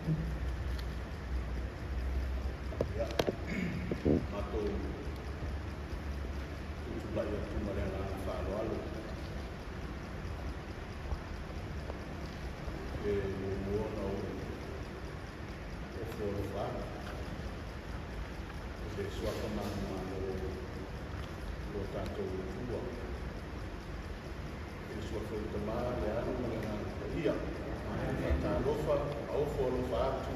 Ia, matou tutulai atu ma le agaga faaaloalo e muamua ona ou ofo alofa atu i le suafa manumalo o lo tatou Atua, i le suafa o le Tama, le Alo ma le Agaga Paia. Faatalofa ma ofo alofa atu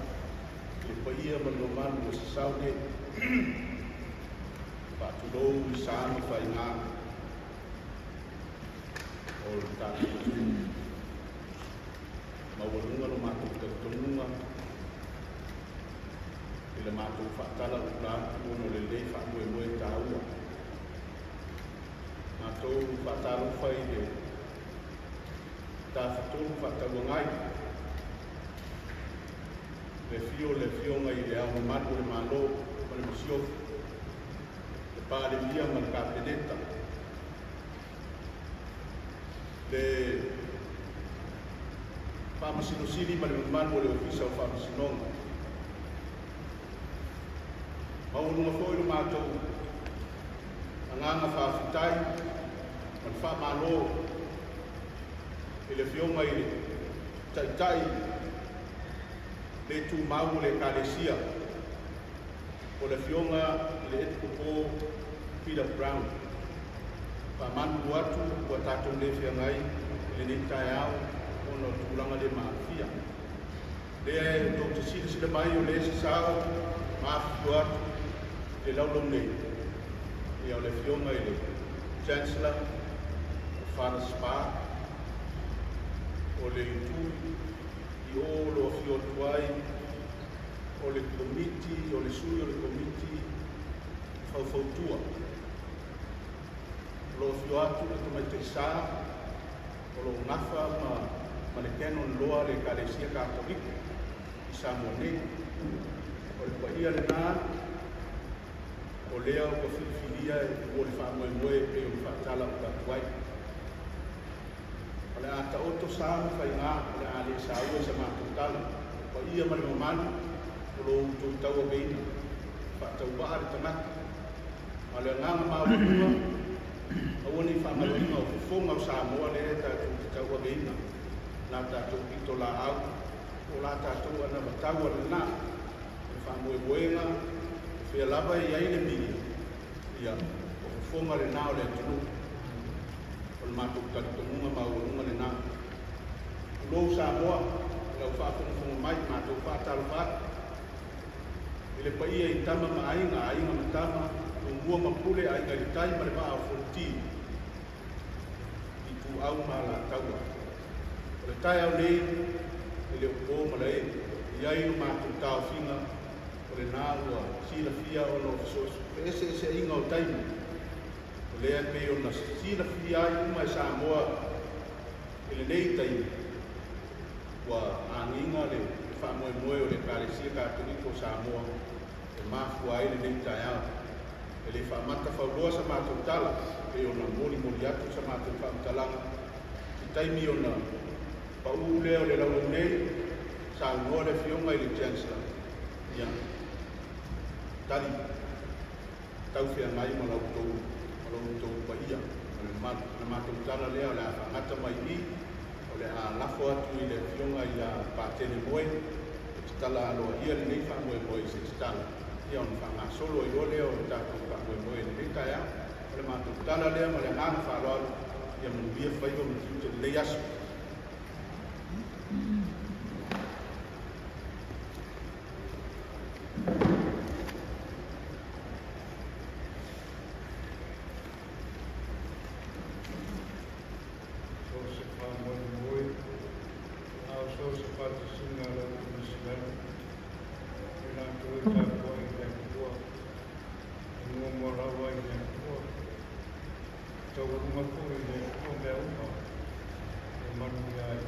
i le paia ma le mamalu ua sasau nei. Faatulou i sa ma faiga o le tatou atunuu. Maualuga lo matou talitonuga i le matou faatalaula atu ona o lenei faamoemoe taua. Matou faatalofa i le Tafatolu Faatauagai, le afio o le Afioga i Le Ao Mamalu o le Malo ma le Masiofo, le Palemia ma le Kapeneta, le Faamasino Sili ma le mamalu o le Ofisa o Faamasinoga. Maualuga foi lo matou agaga faafetai ma le faamalo i le Afioga i le Taitai le tumau o le Ekalesia, o le Afioga i le Epikopo Peter Brown. Faamalulu atu ua tatou le feagai i lenei taeao ona o tulaga le maafia. Lea e tou te silasila mai o lea e sasao ma afifio atu i le laulau nei, ia o le Afioga i le Chancellor o Father Spa, o le itu i o o lo o afio atu ai o le Komiti, o le sui o le Komiti Faufautua. O lo o afio atu le Tamaitai Sa o lo o gafa ma le Canon Law a le Ekalesia Katoliko i Samoa nei. O le paia lena o lea ua filifilia mo le faamoemoe e pei ona faatalaula atu ai. O le a taoto sa ma faiga, o le a le saua i sa matou tala. O paia ma le mamalu o lo outou tauaveina, faatauvaa le tagata. A o le agaga maualuga, aua ne i faagaloina o fofoga o Samoa lea e tatou te tauaveina, la tatou pitolaau, po o la tatou anavatau a lena, o le faamoemoega, o fea lava e i ai le milia, ia, o fofoga lena o le atunuu. O le matou talitonuga maualuga lena. Tulou Samoa i lau faafogafoga mai, matou faatalofa atu i le paia i Tama ma Aiga, Aiga ma Tama, Tumua ma Pule, Aiga i le Tai ma le Vaa o Fonoti, Ituau ma Alataua. O le taeao nei, e le o po malae, e i ai lo matou taofiga, o lena ua silafia ona o feeseeseaiga o taimi, o lea e pei ona silafia ai uma e Samoa i lenei taimi, ua agiga le faamoemoe o le Ekalesia Katoliko o Samoa e mafua ai lenei taeao. E le faamata fauloa sa matou tala, pei ona molimoli atu sa matou faamatalaga i taimi ona paū lea o le laulau nei, saunoa le Afioga i le Chancellor, ia, tali taufeagai ma la outou ma lo outou paia ma le mamalu. O le matou tala lea o le a faagata mai i i, o le a lafo atu i le Afioga ia Patele Moe e tatala aloaia lenei faamoemoe i se tatalo, ia ona faagasolo ai loa lea o le tatou faamoemoe i lenei taeao. O le matou tala lea ma le agaga faaaloalo, ia manuia faiva ma tiute i lenei aso. So o se faamoemoe, a o so o se faatasiga a lau Komisi i latou e tapuai i le Atua, e muamua lava i le Atua, e taualuga foi i le Atua mea uma e manuia ai.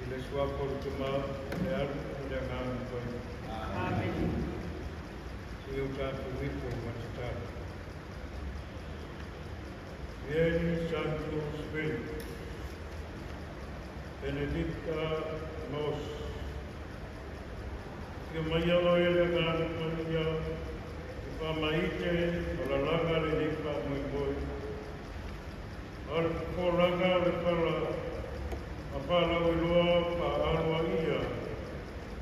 I le Suafa o le Tama, le Alu ma le Agaga Paia. Amene. Se i o tatou ifo ma tatalo. Vieni Santo Spirito, benedicta nos. Afio mai oe le Agaga Paia, e faamaite ma lalaga lenei faamoemoe. A o le fofolaga o le fala ma faalauiloa faaaloaia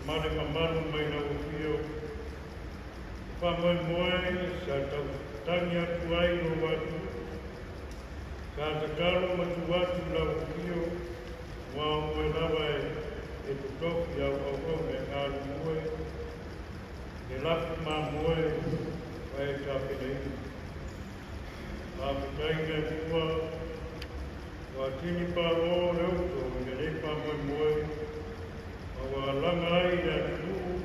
ma le mamalu mai lau afio. O faamoemoe sa tautagi atu ai lou atunuu, sa tatalo ma tu atu i lau afio, aua o oe lava e totofi au auauna e galulue le lafu mamoe ua e tapenaina. Faafetai i le Atua ua tini paʻō le uto i lenei faamoemoe ma ua alaga ai le atunuu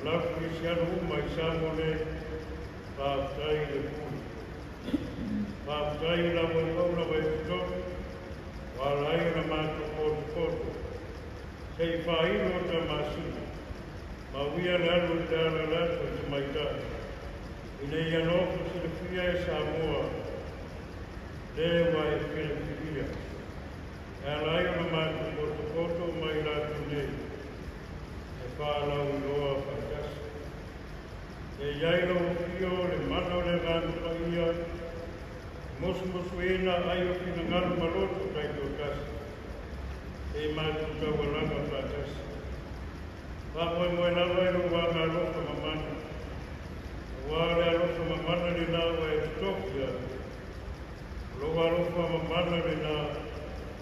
ma le au Kerisiano uma i Samoa nei. Faafetai i le Pule. Faafetai i lau auauna ua e totofi ua ala ai ona matou potopoto seʻi faailo tamasina ma uia le alu i le ala le aso i tamaitai ina ia nofo silafia e Samoa le ua e filifilia e ala ai ona matou potopoto ma i latou nei e faalauiloa faatasi. E i ai lau afio le mana o le Agaga Paia, mosumosuina ai o finagalo ma loto taitoatasi, seʻi matou taualaga faatasi. Faamoemoe lava i lou agaalofa mamana, aua o le alofa mamana lenā ua e totofi ai. O lou alofa mamana lenā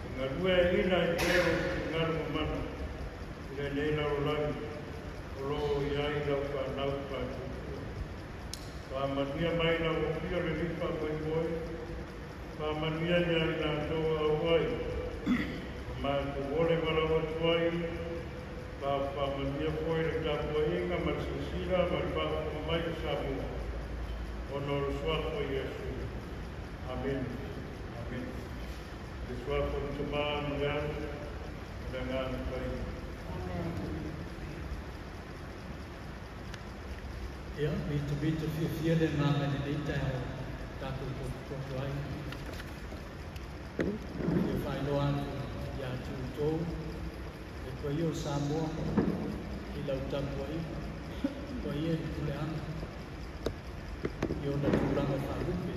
e galueaiina ai pea lou finagalo mamana i lenei lalolagi o lo o i ai lau fanau faatuatua. Faamanuia mai lau afio lenei faamoemoe, faamanuia ia i latou auai, ma matou ole valaau atu ai, faamanuia foi le tapuaiga ma le silasila ma le faafofoga mai o Samoa, ona o le suafa o Iesu. Amene. Amene. Le suafa o le Tamā ma le Alo ma le Agaga Paia. Amen. Ia, mitamita fiafia le agaga i lenei taeao tatou potopoto ai. Fia faailoa atu ia te outou, le paia o Samoa i lau tapuaiga, paia i le puleaga i ona tulaga faalupe.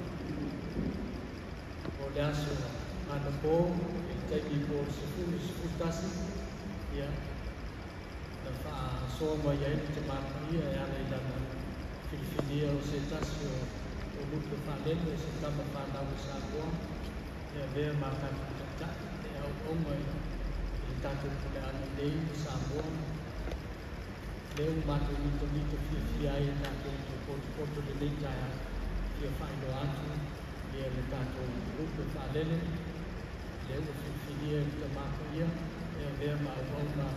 O le aso anapo i le taimi po o le 10 i le 11, ia, na faasoa mai ai le Tamā Paia e ala i lana filifilia o se tasi o lupe faalele, se tama fanau a Samoa e avea ma tatou taitai e auauna i le tatou puleaga nei i Samoa. Lea ua matou mitamita fiafia ai e tatou te potopoto lenei taeao, fia faailoa atu ia le tatou lupe faalele lea ua filifilia e le Tamā Paia e avea ma auauna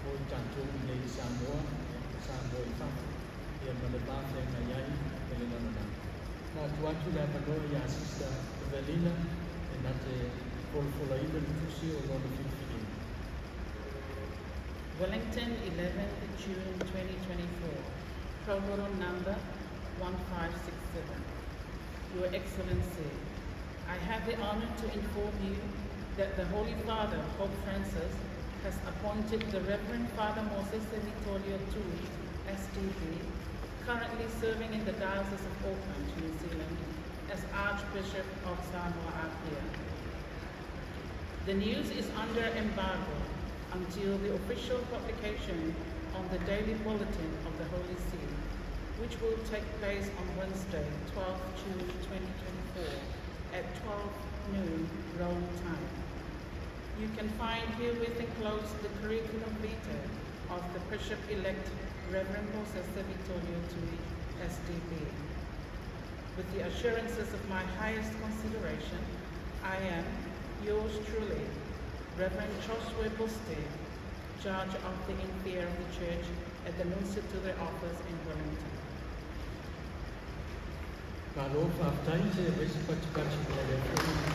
mo i tatou i nei i Samoa, ma Samoa i fafo, ia ma le va feagai ai ma le lalolagi. Na atu atu le avanoa ia Sister Evelina e na te folafolaina le tusi o lona filifiliga. Wellington, 11th June 2024. Program number 1567. Your Excellency, I have the honor to inform you that the Holy Father, Pope Francis, has appointed the Reverend Father Mosese Vitolio Tui, SDB, currently serving in the Diocese of Auckland, New Zealand, as Archbishop of Samoa Apia. The news is under embargo until the official publication on the Daily Bulletin of the Holy See, which will take place on Wednesday, 12 June 2024 at 12 noon Rome time. You can find herewith enclosed the curriculum vitae of the Bishop-elect Reverend Mosese Vitolio Tui, SDB. With the assurances of my highest consideration, I am yours truly, Reverend Joshua Busti, Judge of the Inferior of the Church at the Nunciature Office in Wellington. Malo faafetai se aumai se patipati mo le afioga.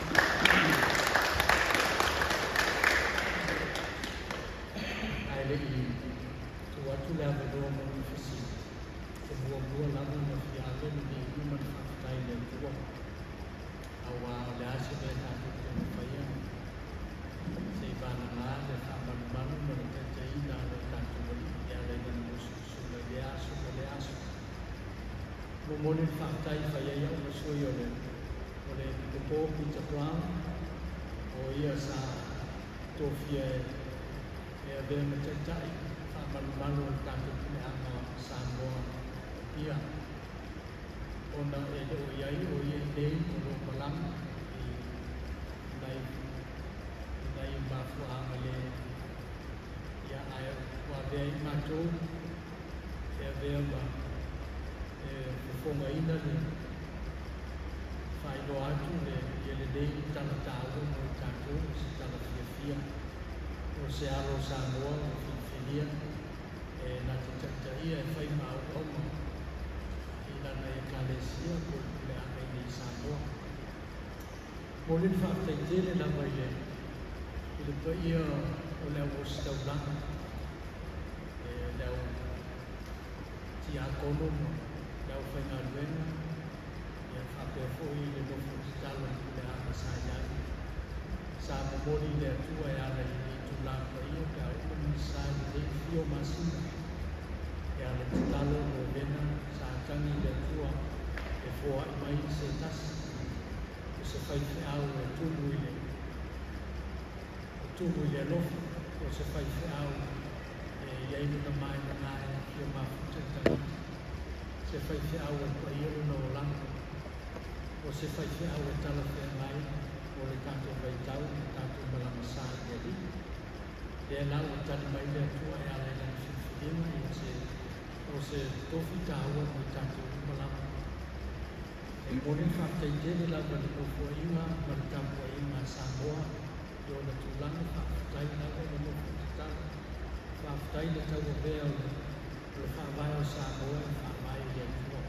Ae le i tuu atu le avanoa mo ni fesili, e muamua lava ona fia ave le viiga ma le faafetai i le Atua, aua o le a se mea tatou te ono faia seʻi vagana le faamalumalu ma le taitaiga a lo tatou Alii e ala i lana musumusuga. momoli le faafetai e fai ai a'u ma sui o le o le Epikopo Peter Brown, o ia sa tofia e e avea ma taitai faamalumalu o le tatou puleaga o Samoa ia ona e le o i ai o ia i nei o lo o malaga i nai i nai mafuaaga le ia ae ua avea ai matou e avea ma e fofogaina le faailoa atu le ia lenei tala taua mo i tatou ma se tala fiafia o se alo o Samoa ua filifilia e na te taitaia e fai ma auauna i lana Ekalesia po o le puleaga i nei i Samoa. Momoli le faafetai tele lava i le i le paia o le au ositaulaga, e le au tiakono ma le aufaigaluega, ia faapea foi le nofo tatalo i le puleaga sa i ai. Sa momoli i le Atua e ala i itula paia pe a uma misa i lenei fia o masina. E ala i tatalo novena sa tagi i le Atua e foai mai se tasi o se faifeau e tumu i le tumu i le alofa, o se faifeau e i ai lona maelega e fia mafuta i tagata, se faifeau e paia lona olaga, o se faifeau e talafeagai mo le tatou vaitau ma le tatou malaga sa i le Alii. Lea la ua tali mai le Atua e ala i lana filifiliga, ia se o se tofi taua mo i tatou uma lava. E momoli le faafetai tele lava i le nofoaiga ma le tapuaiga a Samoa i ona tulaga, faafetai lava le nofo tatalo, faafetai le tauavea o le o le Faavae o Samoa e faavae i le Atua.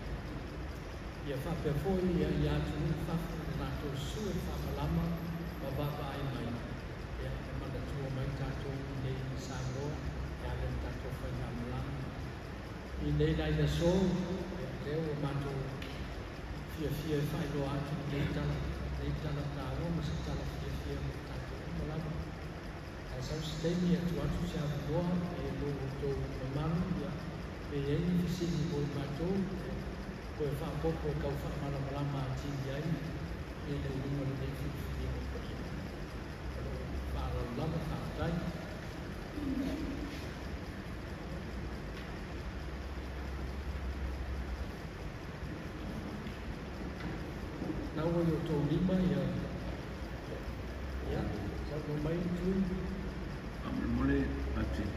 Ia faapea foi ia i atunuu i fafo i le latou susu e faamalama ma vaavaai mai, ia e manatua mai tatou i inei i Samoa e ala i le tatou faigamalaga. I nei la i le aso, ia lea ua matou fiafia e faailoa atu lenei tala, lenei tala taua ma se tala fiafia mo tatou uma lava. Ae sau se taimi e tuu atu se avanoa i lo outou mamalu, ia, pe i ai ni fesili mo i matou e toe faaopoopo e tau faamalamalama atili ai le uiga o lenei filifiliga paia. O lou faaaloalo lava, faafetai. Na ua i outou lima ia, ia, saunoa mai le tui. Faamolemole Patrick,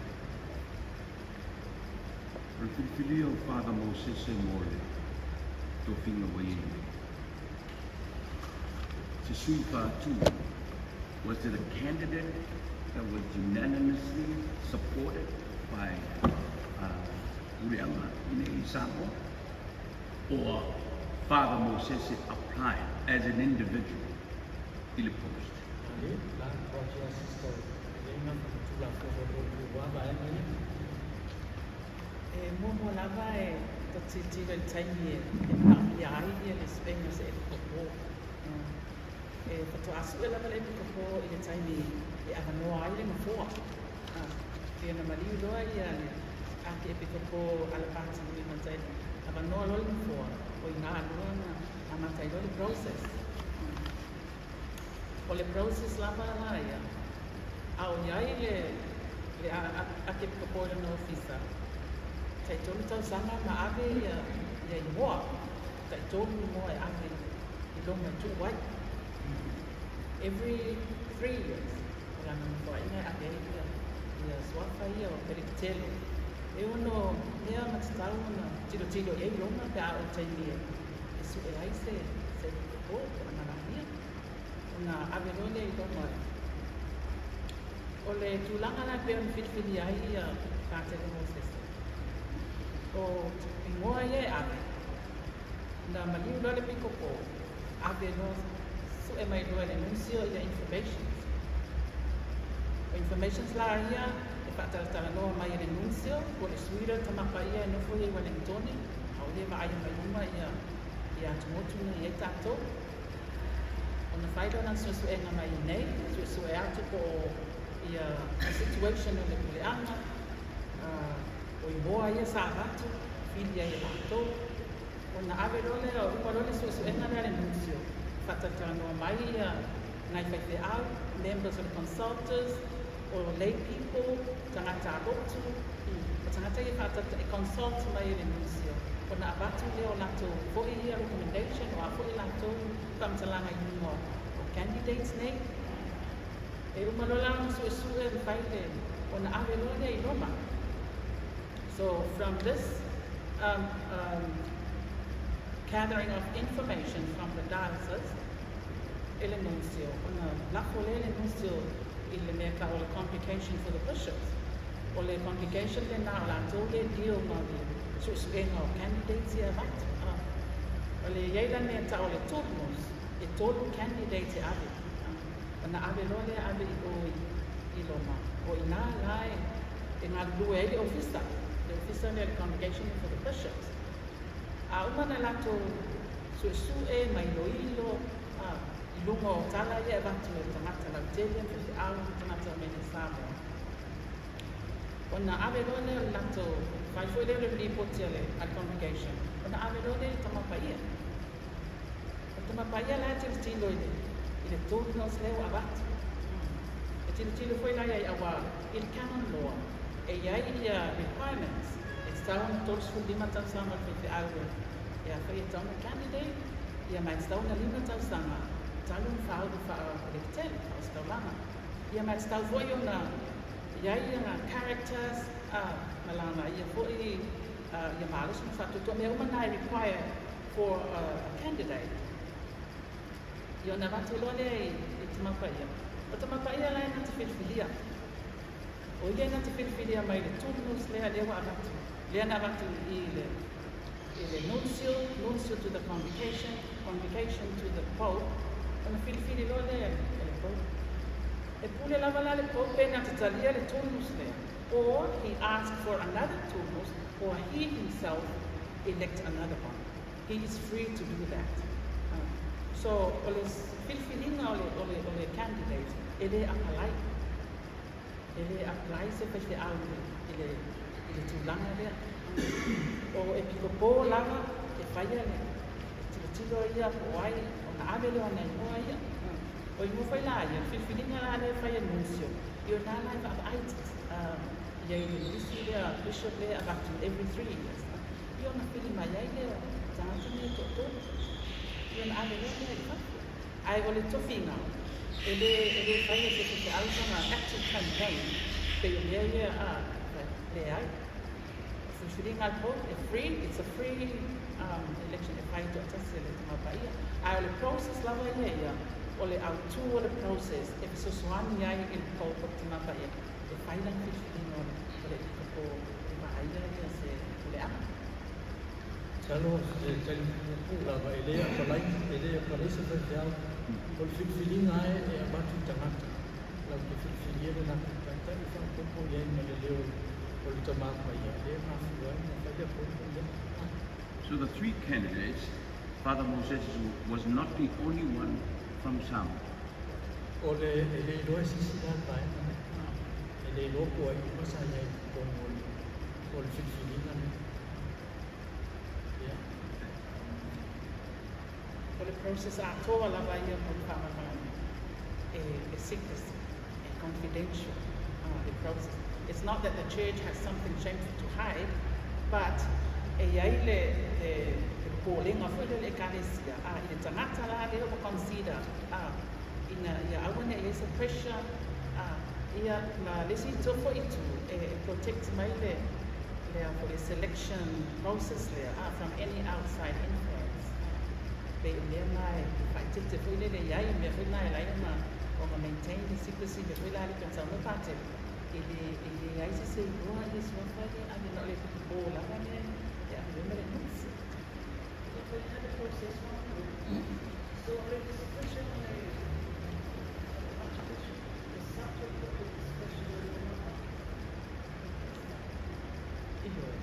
o le filifilia o Father Mosese mo le tofiga ua i ai nei. Se sui faatu, was it a candidate that was unanimously supported by Puleaga i nei i Samoa? Or Father Mosese applied as an individual i le post? Ale, la, Roger Sister, e le gafa ma Tulafono o lo o vaevaega ia. E muamua lava e ta tilotilo i le taimi e manaomia ai le suega o se epikopo. E faatoa sue lava le epikopo i le taimi e avanoa ai le nofoa. Pei ona maliu loa ia le Akeepikopo Alapati Nui Matailo, avanoa loa le nofoa, o i ina loa na amata ai loa le process. O le process lava la ia, a o i ai le le Akeepikopo i lona ofisa, tai-3 tausaga ma ave ia ia igoa, tai-3 igoa e ave i loma e tuu ai. Every 3 years, o lana nofoaiga e ave ai ia ia suafa ia o Perekitelo. E ono mea ma tatau ona tilotilo i ai Roma pe a o le taimi e e sue ai se se epikopo po o manaomia ona ave loa lea i loma. O le tulaga la e pei ona filifilia ai ia Patele Mosese, o igoa ia e ave, na maliu loa le pikopo, ave loa sue mai loa e le nuncio ia informations. O informations la ia e faatalatalanoa mai e le nuncio po o le sui lea o le Tama Paia e nofo ia i Ueligitone, a o ia e vaaia mai uma ia ia atumotu nei i ai tatou. Ona fai lea o lana suesuega mai i inei, suesue atu po o ia situation o le puleaga, o igoa ia sa avatu, fili ai e latou. Ona ave loa lea, uma loa le suesuega lea a le nuncio, faatalatalanoa mai ia nai faifeau, members o le consultors, o lay people, tagata alotu, o tagata ia e consult mai e le nuncio. Ona avatu lea o latou foi ia recommendation, o a foi latou faamatalaga i luga o candidates nei. E uma loa la ona suesue ma fai le, ona ave loa lea i Roma. So from this gathering of information from the diocese, e le nuncio, ona lafo lea le nuncio i le mea tau o le congregation for the bishops. O le congregation lenā o latou le deal ma le suesuega o candidates ia avatu. O le iai la mea tau o le turnus, e tolu candidates e ave. Ona ave loa lea ave i o i Roma. O i nā la e galulue ai le ofisa lea le congregation for the bishops. A uma na latou suesue ma iloilo i luga o tala ia e avatu e tagata lautele ma faifeau ma tagata o mele Samoa. Ona ave loa lea o le latou, fai foi lea o le lipoti a le congregation. Ona ave loa lea i Tama Paia. O Tama Paia la e tilotilo i le turnus lea ua avatu. E tilotilo foi la iai auā i le canon law. E iai ia requirements. E tatau ona 35 tausaga o le faifeau e a foi e tatau ona candidate. Ia ma e tatau ona 5 tausaga talu ona faaulu faa-lepetele, faaositaulaga. Ia ma e tatau foi ona iai ia characters ma lana ia foi ia malosi ma faatuatua. Mea uma na e require for a candidate. Ia ona avatu loa lea i Tama Paia. O Tama Paia la e na te filifilia. O ia na te filifilia mai le turnus lea lea ua avatu. Lea na avatu i le nuncio, nuncio to the congregation, congregation to the Pope. Ona filifili loa lea e le Pope. E pule lava la le Pope na te talia le turnus lea. Or he asked for another turnus, or he himself elect another one. He is free to do that. So, o le filifiliga o le candidate, e le apply. E le apply se faifeau i le tulaga lea. O epikopo lava e faia le tilotilo ia po o ai ona ave lea ona igoa ia. O igoa foi la ia, filifiliga la lea e faia nuncio. I o nā la e vaavaai ia i le lisi lea, bishop lea avatu every 3 years. I ona fili mai ai lea tagata nei toatolu. I ona ave lea lea i fafo. Ae o le tofiga, e le faia se faifeau sana active campaign, pe o mea ia a leai. Filifiliga a le Pope, e free, it's a free election e fai toatasi e le Tama Paia. Ae o le process lava ia ia, o le autū o le process e fesoasoani ai i le Pope o le Tama Paia. E fai lana filifiliga o le epikopo e vaaia ia se puleaga. Talo se tali pupu lava e le apalai e le apalai se faifeau. O le filifiliga e e avatu i tagata. Lau te filifilia le latou taitai e faaopoopo i ai ma le leo o le Tama Paia lea e mafua ai ona fai le appointment lea. So the three candidates, Father Moses was not the only one from Samoa. O le e le iloa e sisi la le vaega lea. E le iloa po o ai uma sa i ai i totonu o le filifiliga lea. Ia. O le process atoa lava ia mo le faamalamalama. E secrecy, e confidential, the process. It's not that the church has something shameful to hide, but e iai le popolega foi lea le ekalesia. I le tagata la lea ua consider, ina ia aua ne i ai se pressure, ia ma le isi itu foi itu e protect mai le a foi le selection process lea from any outside influence. Pe o mea na e faaeteete foi lele i ai mea foi na e lai ona maintain le secrecy mea foi la le pe sau patele. E le ai se se iloa ia suafa ia ave na o le epikopo lava lea e ave ma le nuncio. If we had a process one, so the discretionary, the subject of the discretionary. Ioe.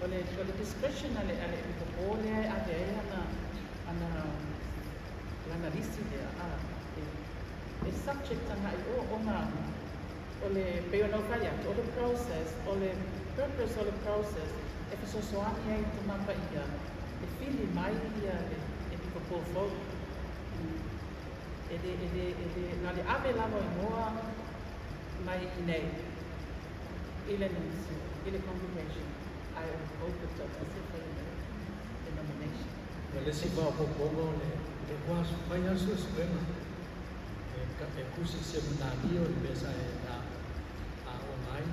O le discretion a le epikopo lea e ave ai ana lana lisi lea e subject agai o ona o le pei ona ou fai atu o le process o le purpose o le process e fesoasoani ai Tama Paia. E fili mai ia le epikopo fou. E le, e le, e le, na le ave lava o igoa mai i inei i le nuncio, i le congregation, ae o le pulpit o se fai mai le nomination. Ma le isi faaopoopoga o le le ua fai lava suesuega e e tusi seminaria o le mea sa e aoga ai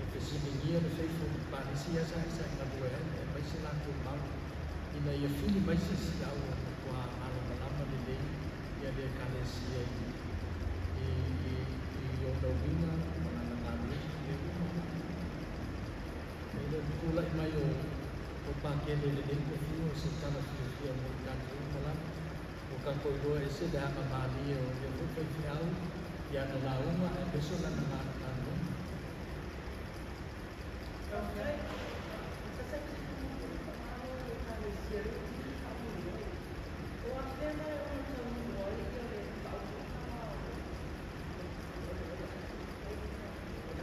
e fesiligia le faithful palisi ia sa sa e galue ai e aumai se latou mau ina ia fili mai se isi au e matua malamalama lelei ia le ekalesia i i i i ona uiga ma lana galuega mea uma foi. E le o le tulai mai o o Pakele i lenei tofiga o se tala fiafia mo i tatou uma lava. Ua tatou iloa ese le aga malie o lea foi faifeau i ana lauga aemaise o lana galuega. Faafetai. Sa sa faamalo i Ekalesia i le faamoemoe. O afea la e ono taunuu ai ia le faaopoopoga o le o le o le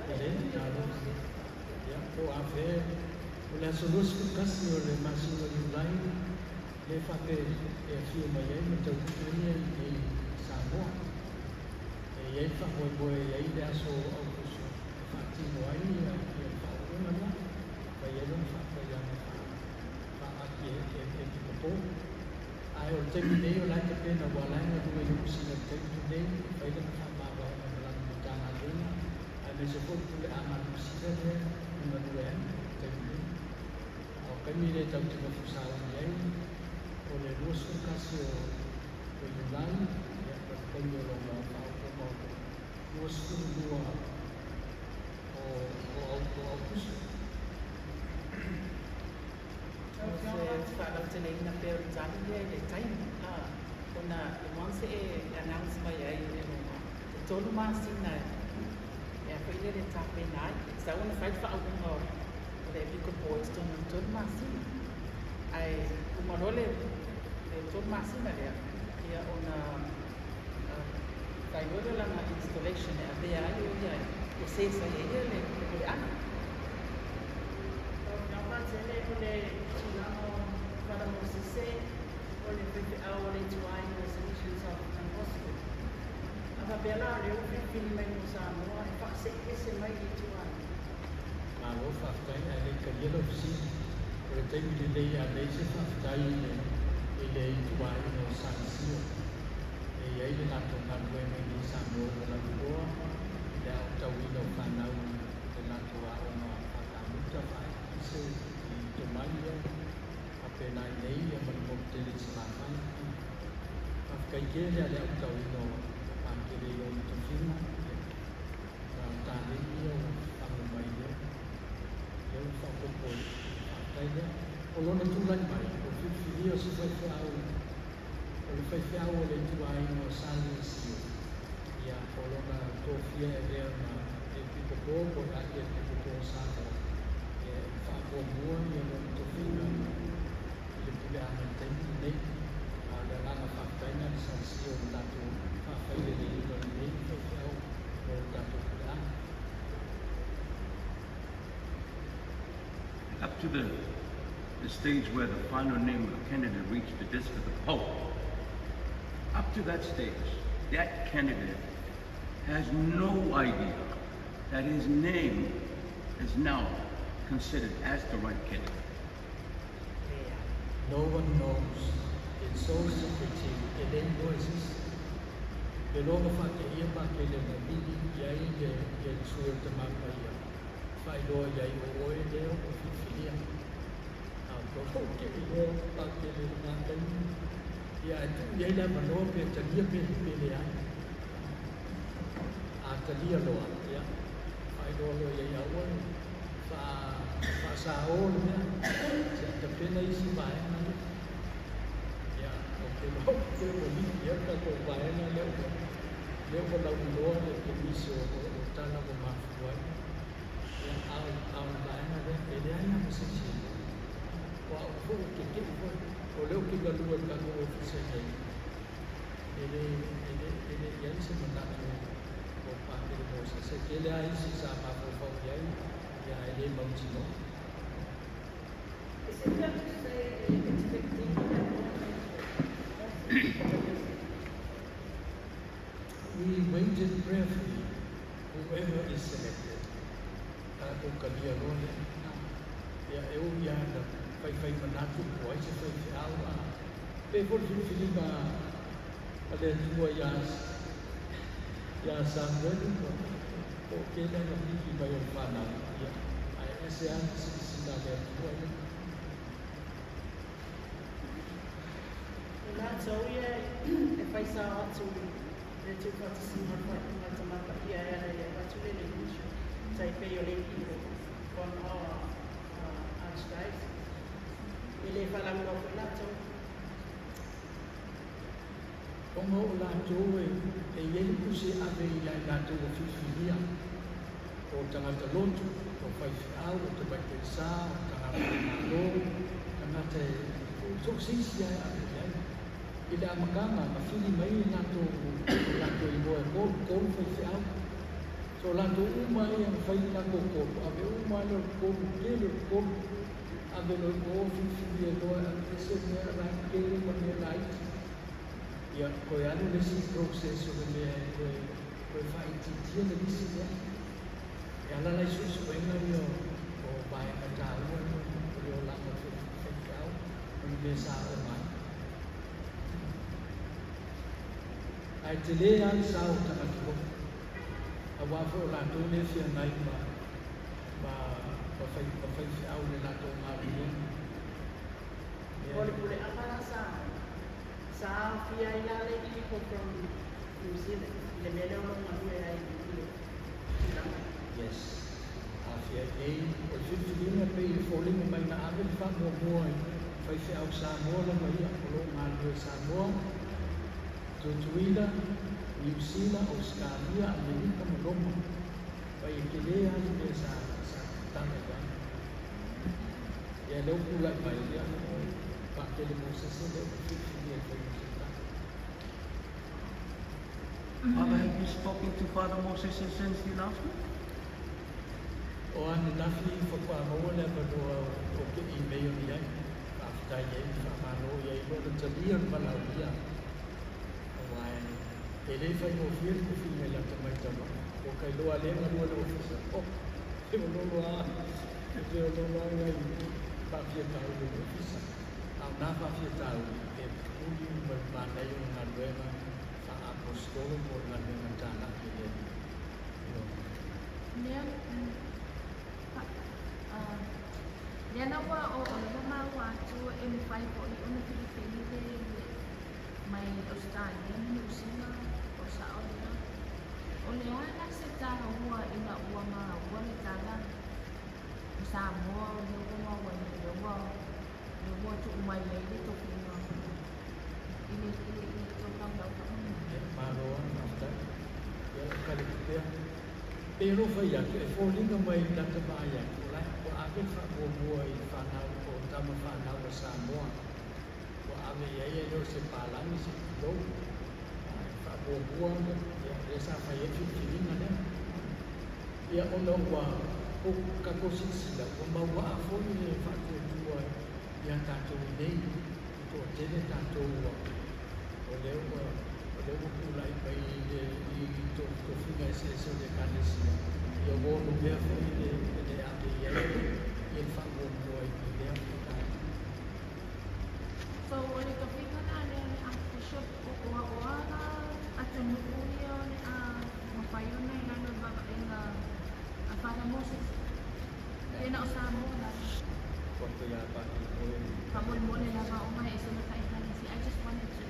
E le talofa. Ia, po o afea, o le aso 21 o le masina o Iulai lea e faapea e afio mai ai ma taunuu ai ia i inei i Samoa. E i ai le faamoemoe e i ai le aso Aokuso e faatino ai ia le faauuga lea, e fai ai lona faapaiaga faa-api e pikapo. Ae o le taimi nei o la e tapena aua o la e galue i Ofisina i le taimi lenei e fai lana faamavaega ma lana Matagaluega aemaise foi le puleaga a le Ofisina lea e galue ai i le taimi nei. A o le taimi lea tatou te nofo sauni ai o le 21 o Iulai ia ma le taimi o lona faaopooga o le 22 o Aokuso. O se faalauteleina pea o le tali lea i le taimi, ona once e announce mai ai e Roma, e 3 masina e a foi lea le tapena ai, e tatau ona fai le faauuga o le epikopo i totonu o le 3 masina. Ae uma loa le 3 masina lea, ia ona fai loa lea o lana installation e avea ai o ia o se sa ia ia le puleaga. Lau Afioga Patele, o le tulaga o Brother Mosese, o le faifeau o le ituaiga o Salesians of Don Bosco. A faapea la o lea ua filifili mai mo Samoa e faasee ese mai i le ituaiga. Malo faafetai, ae le i talia lau fesili. O le taimi lelei e ave ai se faafetai i le i le ituaiga o Salesio. E i ai le latou galuega i inei i Samoa ua lauiloa i le aotauina o fanau i le latou aoga faakamuta faaeletise i tomai ia faapena i inei ia ma le motu tele i Salafai. Faafetai tele lava i le aotauina o Pakele i lona tofiga ia na taleni ia ua fafaga mai lea lea ua faaopoopo i le faafetai lea. O lona tulai mai, o le filifilia o se faifeau, o le faifeau o le ituaiga o Salesio, ia, o lona tofia e avea ma epikopo po o le akiepikopo o Samoa, e faamuamua ia lona tofiga i le puleaga i le taimi lenei. A o le agaga faafetai lena i le Salesio o le tatou faafaileleina o lenei faifeau mo le tatou puleaga. Up to the stage where the final name of the candidate reached the desk of the Pope, up to that stage, that candidate has no idea that his name is now considered as the right candidate. No one knows. It's so secretive. E le iloa e se isi. E loa ma faateia Pakele na vili i ai le ia le sui o le Tama Paia, faailoa i ai o oe lea ua filifilia. A ua lou ke iloa Pakele i lena taimi, ia ae tuu i ai le avanoa pe talia pe pe leai. A talia loa, ia, faailoa loa i ai aua le faasao le mea, se i tapena isi vaega lea. Ia, ou te iloa pe ua liki ai le tatou vaega lea ua lea ua lauiloa le komisi o o tala ua mafua ai. Ia, a o a o le vaega lea, e leai lava ma se isi e iloa. O au foi ou te tei foi, o lea ou te galue i le tatou ofisa i inei, e le e le e le i ai se manatu o Pakele Mosese. E tele lava isi sa mafaufau i ai, ia ae le mautinoa. Is it fair to say it's We waited prayerfully whoever is selected. Tatou kalia loa lea. Ia e ui lava ina faifai manatu po o ai se faifeau a pei foi le filifiliga a le Atua ia ia Samuelu po o ke lea na piki mai o le fanau ia ae ese lava le silasila a le Atua ia. O latou ia e fai sao atu i le tuufaatasiga o le faaiuga a le Tama Paia e ala i le avatu lea i le Iglesia, tai pei o le Igo from our Archdiocese. E le faalauiloa foi latou. Ona o latou e i ai le pusi e ave ia i latou ua filifilia, o tagata lotu, o faifeau, o tamaitai sa, o tagata o le Malo, tagata e so o se isi lava e ave i ai. I le amataga, na fili mai e latou o latou igoa e tolu, tolu faifeau. So o latou uma ia na fai le latou tolu, ave uma lava lea o le tolu, tele o le tolu, ave loa i o filifilia loa e aveese mea la e tele ma mea laiti. Ia, toe alu le isi process o le mea e toe, toe faaitiitia le lisi lea. E ala la i suesuega ia o vaega taua ia o le olaga o le faifeau ma le mea sa aoga ai. Ae tele lava le sao o tagata lotu, aua foi o latou lea e feagai ma, ma, ma, fai, ma faifeau i le latou galuega. O le puleaga la sa sa aofia ai la le people from New Zealand i le mea lea o lo o galue ai i le tulaga. Yes. Afia ai nei, o le filifiliga pei e foliga mai na ave le faamuamua i faifeau Samoa lava ia o lo o galulue i Samoa, Tutuila, Niu Sila, Ausetalia, Amerika ma Roma. Pai e tele lava le mea sa sa tatala i ai. Ia lea ua tulai mai ia o Patele Mosese lea ua filifilia e fai ma Taitai. Father, have you spoken to Father Moses since the announcement? O ananafi faatoa maua le avanoa o ke email i ai, faafetai ai ma faamalo i ai loa na talia le valaaulia. Aua e le faigofie le tofiga i lata mai talu ai. Ua ka iloa lea galue le ofisa. Oh, e feololo lava, e feololo lava nai faafiatauli o le ofisa. A o nā faafiatauli e pupuli ma le manaia o le galuega faa-aposetolo po o le galuega talai e le Alii. Ioe. Lea, lea la ua o o lea ua maua atu e mafai foi ona filifili le mai Ausetalia ma Niu Sila o sao lea. O le a la se taua ina ua maua le tala o Samoa o lea ua maua nei lea ua lea ua tuu mai ai le tofiga i le i le i le tou laulau. Ia, malo lava, faafetai. Ia, o kali pea. Pei o lou fai atu, e foliga mai i lata vaai atu, o la e ua ave le faamuamua i fanau o tama fanau a Samoa. Ua ave i ai e le o se palagi se i tulou. Ae faamuamua ia, lea sa fai ai le filifiliga lea. Ia, ona ua o tatou silasila, ua mauaa foi le faatuatua ia tatou i nei, ua toatele tatou ua o lea ua o lea ua tulai mai i le i tofiga eseese o le Ekalesia, ia ua onomea foi le le ave i ai le faamuamua i lea vaega. So o le tofiga la lea o le Archbishop o o o a la atunuu ia o le a mafai ona i lalo o le vaavaaiga a Father Moses? Pe na o Samoa lava? Faamolemole lava ona e ese ma ta Ekalesia. I just wanted to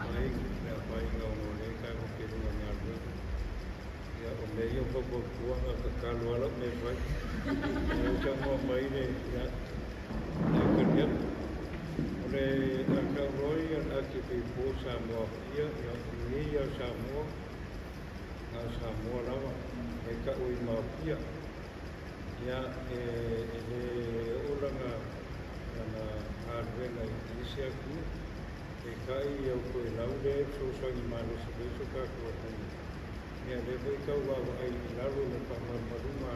Le afaina ona o lea e tago ke luga galuega. Ia, o mea ia o faufautuaga, tatalo lava lau mea e fai. Lea ua saunoa mai le, ia, le tali atu. O le a tau loa ia le atifipo o Samoa foi ia, ia, o nei lava o Samoa, na o Samoa lava, e tau i Maopia. Ia, e, e le oo lana, lana galuega i isi atunuu. Peitai, ia ua toe lau lea e fesoasoani malosi mai si o tatou atunuu. Ia, lea foi tau vaavaai i lalo o le faamalumaluga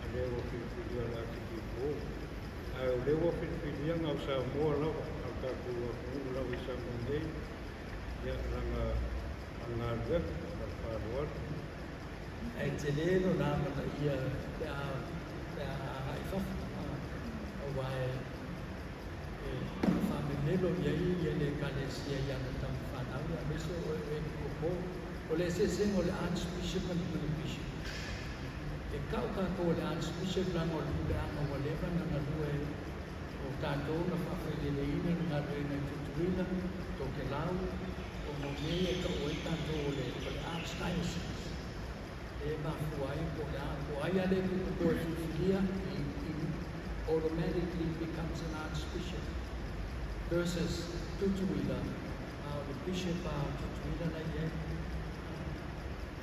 a lea ua filifilia o le atifipo. Ae o lea ua filifilia na o Samoa lava, a o tatou atunuu lava i Samoa nei. Ia, leaga o le galuega ma le faaaloalo. Ae tele lona amanaia pe a agai i fafo, auā e faamemelo i ai ia le ekalesia i ana tamafanau aemaise o e epikopo. O le eseesega o le archbishop ma le bishop, e ka'u tatou o le archbishop laga o le puleaga ua leva na galue o tatou na faafaileleina le galuega i Tutuila, Tokelau, ona o mea ia e ka'u ai tatou o le archdiocese e mafua ai po o le a po ai a le epikopo e filifilia, he automatically becomes an archbishop versus Tutuila, a o le bishop a o Tutuila la i ai.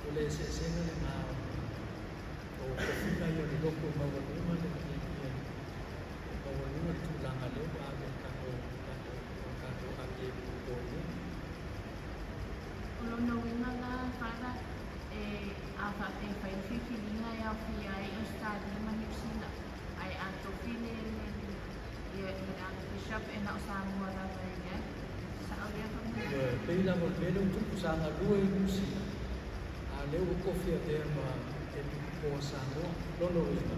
O le eseesega lena o tofiga ia o le loto maualuga le ia maualuga le tulaga lea ua ave i tatou archiepiscopo ia. O lona uiga la, Father, e a faapea fai le filifiliga e aofia ai Australia ma New Zealand, ae a tofi le archbishop e na o Samoa lava e i ai. Sa'o lea faamatalaga? E pei lava o le mea lea ua tupu sa galue i Niu Sila, a lea ua tofi avea ma epikopo a Samoa. Lona uiga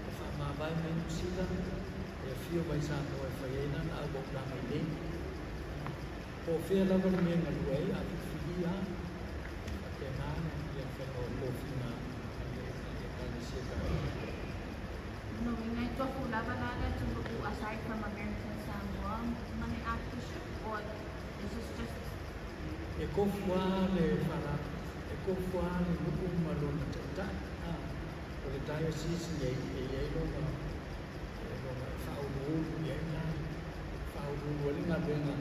e faamavae mai Niu Sila e afio mai Samoa e fai ai lana auaunaga i nei po o fea lava le mea e galue ai a filifilia a faapena ia le faiga o tofiga a le ekalesia Katoliko. Lona uiga e tofu lava la le atunuu aside from American Samoa ma le archbishop, or is this just E tofu a le fala e tofu a le nuu ma lona taitai a o le diocese nei e i ai lona faauluulu i ai la faauluulu ai le galuega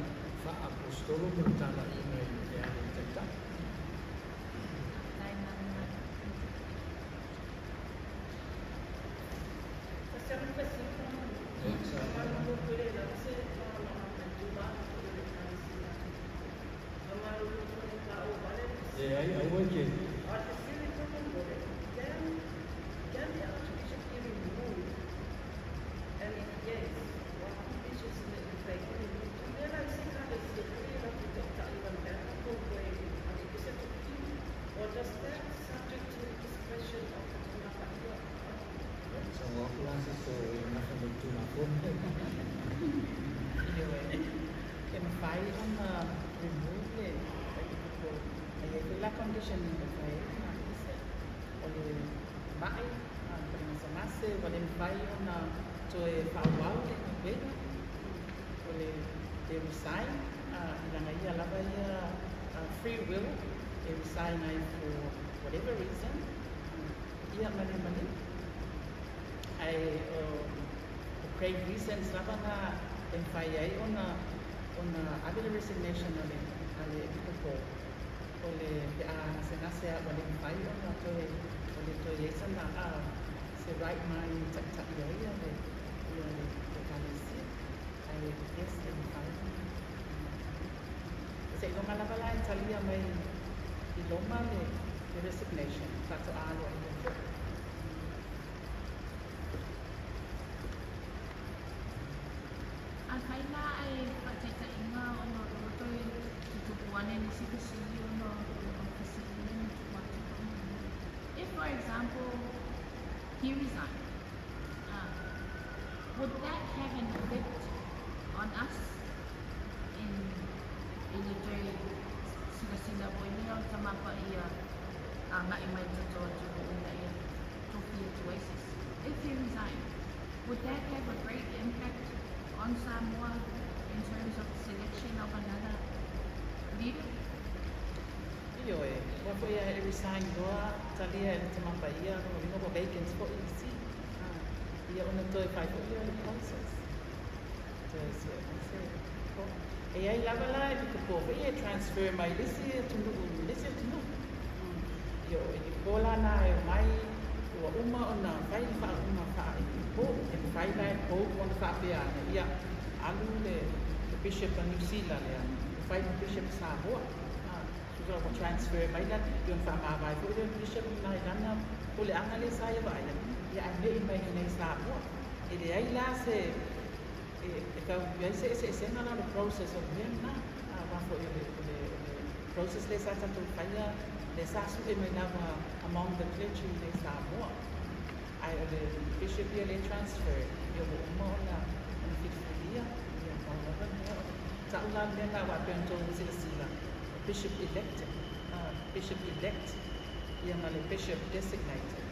faaapostolo mo le talaiga i le ale i taitai. Tai mana? Pastor Pacifico, Ia. E ai aua ke. Can the Archbishop be removed? And if yes, what conditions may be or does that subject to the discretion of the Tama Pa'ia? Sa classes so e nafa le tulafono. Ioe, e mafai ona remove le epikopo e iai foi la condition e mafai ai ona aveese o le ma'i po le masemase ua le mafai ona toe fa'auau le galuega o le resign i laga ia lava ia free will e resign ai for whatever reason ia male male ae o grave reasons lava na e mafai ai ona ave le resignation a le epikopo o le pe a gasegase a ua le mafai ona toe o le toe iai sana se right mind ta'ita'i ai ia le ekalesia ae yes, e mafai seiloga lava la e talia mai i loma le resignation faato'a aloaia fo'i. Afai la ae faataitaiga ona o loo toe tutupu ane nisi fesili ona o fesili ia na tuu atu. If, for example, he resigned, would that have an effect on us in le toe silasila foi lea o Tama Pa'ia aga'i mai toto atunuu ina ia tofi atu ai sisi? If he resigned, would that have a great impact on Samoa in terms of selection of another leader? Ioe, ua foi e resign loa talia e le Tama Pa'ia lona uiga ua vacant fo'i isi ia ona toe fai fo'i lea o le process toe sue mai se e ai lava la epikopo foi e transfer mai le isi atunuu i le isi atunuu. Ia o epikopo la na e omai ua uma ona fai le faauuga faa-epikopo e mafai la e Pope ona faapea ane ia alu le bishop a New Zealand lea e fai ma bishop Samoa tusa ua transfer mai la i ona faamavae foi lea bishop na i lana puleaga lea sa ia vaaia ia ae me'i mai inei Samoa e leai la se e tau iai se eseesega la le process o le mea lena auā foi o le process lea sa tatou faia, lea sa su'e mai lava among the clergy i inei i Samoa. Ae o le bishop ia lea e transfer, ia ua uma ona ona filifilia, ia pau lava le mea o le ta'u la le mea lena aua e pei ona outou silasila, o bishop elect, bishop elect ia ma le bishop designated.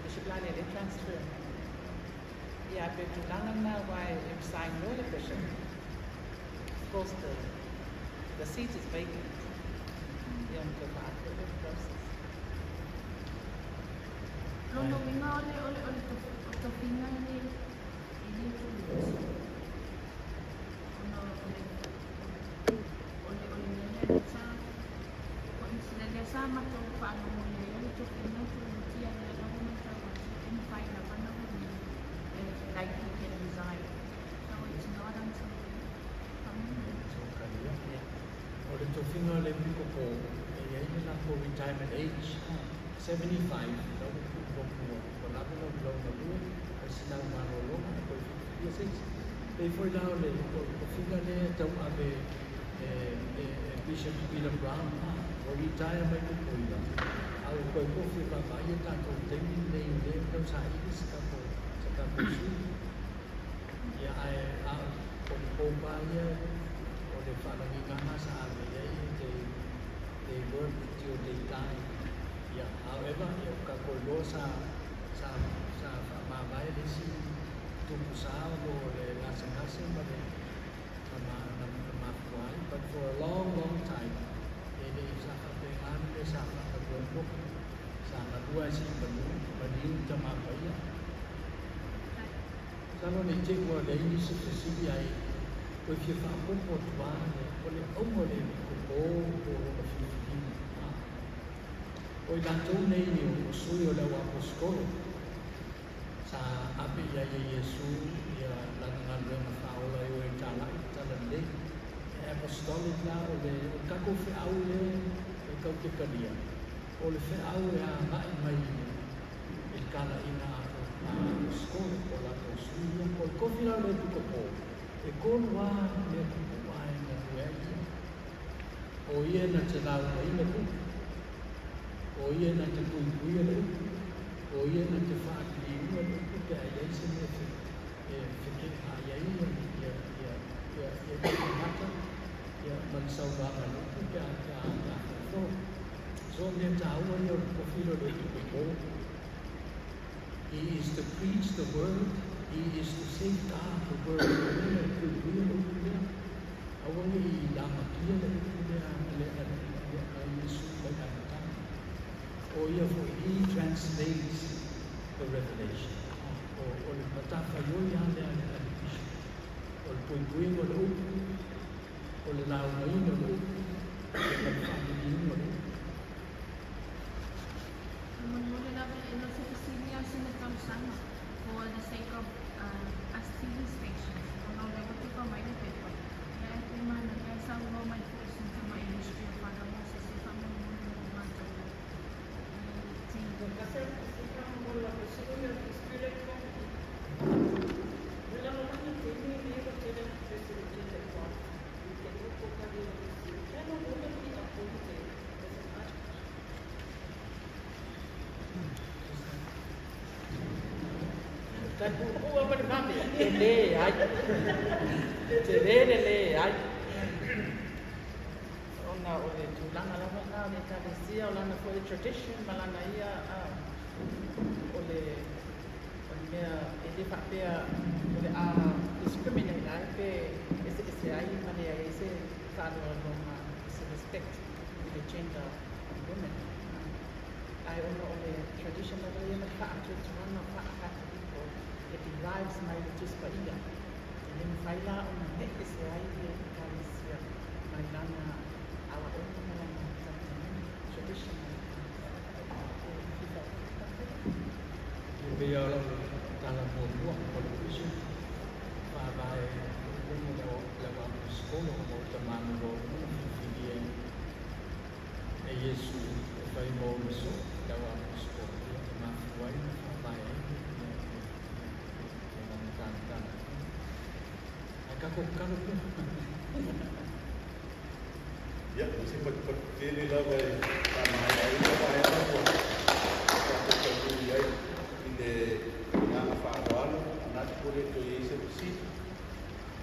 Bishop la lea lea e transfer mai. Ia ae pei o le tulaga lena aua e resign loa le bishop, of course the seat is vacant, ia ona toe faaatu lea o le process. Lona uiga o le o le o le tofiga e le e le tuuloso ona o le o le o le mea lea lea sa coincident lea sa matou faalogo i ai o le tofiga tuulotia lea la ua matau atu e mafai lava ona like he can resign so it's not until Ia. O le tofiga o le epikopo, e i ai le latou retirement age, 75, la ua tuulotu ua ua lava lau lau galue, fai sina au malologa ae toe filifilia se isi. Pei foi la o le o le tofiga lea e tauave e e e Bishop Peter Brown, ua retire mai Tutuila, a ua toe tofi e vaavaai a tatou taimi lenei o lea e tausaili se tatou se tatou sui. Ia ae a o le popa ia o le faalagiga lena sa ave i ai they they work till they die. Ia however ia ua tatou iloa sa sa sa faamavae le isi tupu sa o lo o le gasegase ma le na ma na na mafua ai but for a long long time e le i sa faapena le mea sa faagalua ai popa. Sa galua ai se i manu maliu tama paia. Masalo ne i te i ua leai nisi fesili ae toe fia faaopoopo atu lava le, o le auga o le epikopo po o lona filifiliga. O i latou nei o sui o le au aposetolo sa ave i ai e Iesu ia lana galuega faaola e o e talai le talalelei. E apostolic la o le, o le tatou feau lea e tatou te talia, o le feau e agai mai i le i le talaiga a aposetolo po o latou sui ia. O le tofi la o le epikopo, e tolu lava mea tupu'a e galue ai ia. O ia na te laugaina le upu, o ia na te puipuia le upu, o ia na te faaliliuga le upu pe a i ai se mea e feke'a'i ai ia ia ia ia ia tagata ia ma le saunoaga a le upu pe a pe a pe a folafolo. So o mea taua ia o le tofi lea o le epikopo. He is to preach the word, he is to safeguard the word, o ia e puipuia le upu lea. Aua ne i lamatia le upu lea a le a le a Iesu mai le amataga. O ia foi, he translates the revelation. O, o le matafaioi lava lea a le, a le bishop. O le puipuiga o le upu, o le laugaina o le upu, ma le faaliliuga o le upu. Molimoli lava e no se fesili a sina talosaga for the sake of us TV stations ona o lea ua tufa mai le pepa ia e pei manaia e saunoa mai foi sina tamai history o Father Moses e faamolemole mo matou i TV. Tai puupuu ma le vave. E leai. Tele le leai. Ona o le tulaga lava lena o le Ekalesia, o lana foi tradition ma lana ia o le o le mea e le faapea o le a discriminate ai pe eseese ai ma leai ai se faaloaloga, se respect i le gender of women. Ae ona o le tradition lava ia ma le faatuatuaga faa-Katoliko e derives mai le Tusi Paia, e le mafai la ona ne'e ese ai le Ekalesia mai lana alaoga ma lana talitonuga, tradition a le Ekalesia. E pei lava o lau tala muamua o le bishop faavae i luga o le au aposetolo ona o tamānua uma na filifilia e Iesu e fai mo le soo le au aposetolo ia e mafua ai ona faavae ai ia ia ia lana talatala. Ae tatou tatalo pea. Ia, ma se patupatu tele lava e faamaeaina vaega ua tatou taunuu i ai i le agaga faaaloalo, manatu ua le toe i ai se fesili.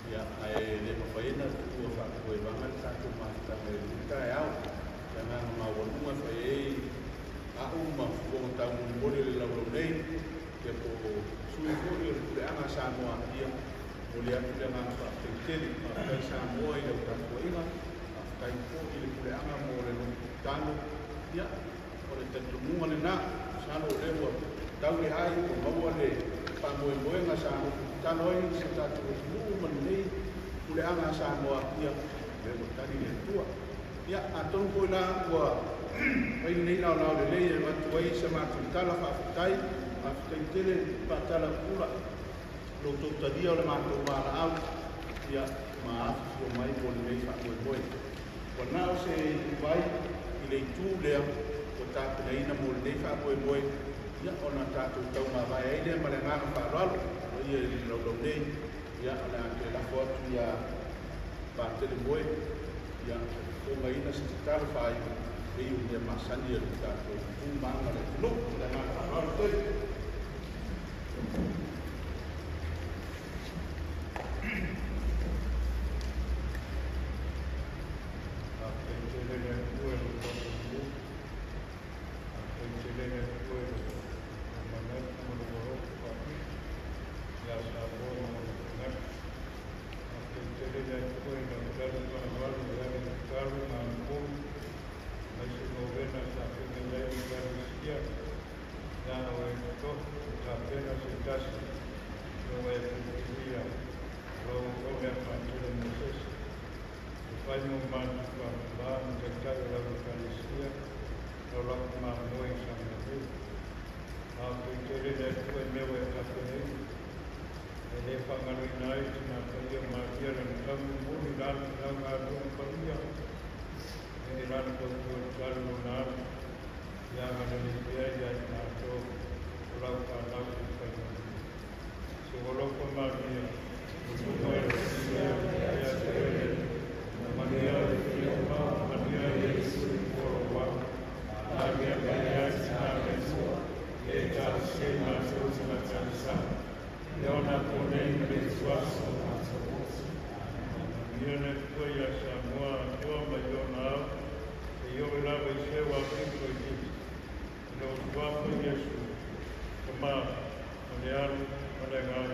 Ia, ae le mafai ona tuua faapuevaga le tatou mafutaga i lenei taeao. Le agaga maualuga e fai ai a'u ma fofoga taumolimoli o le laulau nei, ia po o sui foi o le Puleaga a Samoa, ia momoli atu le agaga faafetai tele. Faafetai Samoa i lau tapuaiga, faafetai foi i le Puleaga mo le loto tatalo. Ia, o le talitonuga lena, masalo o lea ua tau le ai, ua maua le faamoemoega sa loto tatalo ai si o tatou atunuu ma lenei Puleaga a Samoa, ia, o lea ua tali le Atua. Ia, atonu foi la ua fai lenei laolao lelei e avatu ai sa matou tala faafetai, faafetai tele faatala pula lo outou talia o le matou valaau, ia, ma afifio mai mo lenei faamoemoe. Ua na o se ituvai i le itu lea ua tapenaina mo lenei faamoemoe, ia, ona tatou taumavae ai lea ma le agaga faaaloalo. O ia i le laulau nei, ia, o le a toe lafo atu iā Patele Moe, ia, e fofogaina se tatalo faaiu e i o mea masani a le tatou tu ma aga le atunuu. Ma le agaga faaaloalo tele. Faafetai tele i le Atua i lo tatou nuu. Faafetai tele i le Atua i lo manatu ma lou alofa faapito ia Samoa ma ona tagata. Faafetai tele i le Atua i lau tali faaaloalo e ala i tatalo ma anapogi aemaise novena sa feagai ai le Ekalesia ia o e totofi o tapena se tasi o e filifilia o lau auauna e Patele Mosese e fai mo matou faamalā ma taitai o lau Ekalesia lau lafo mamoe i Samoa nei. Faafetai tele i le Atua i mea ua e tapenaina e le faagaloina ai tina paia o Maria lana taumolimoli i lana lau galuega paia e lana tautua tatalo lona alo ia agalelei pea ia i matou o lau fanau i faimalu. Se ua alofa Maria, ua e sia ia te oe le Maria le Fia Maria Iesu o lo au. A mea mai ai tina le Atua, e ta se matou tagata sa. E ona ko nei ma le tuaso. Manuia le Atua ia Samoa atoa mai ona ao, e io e lava i seu a pito i titi. I lo tuafa Iesu, ka ma, ma le alu, ma le agaga.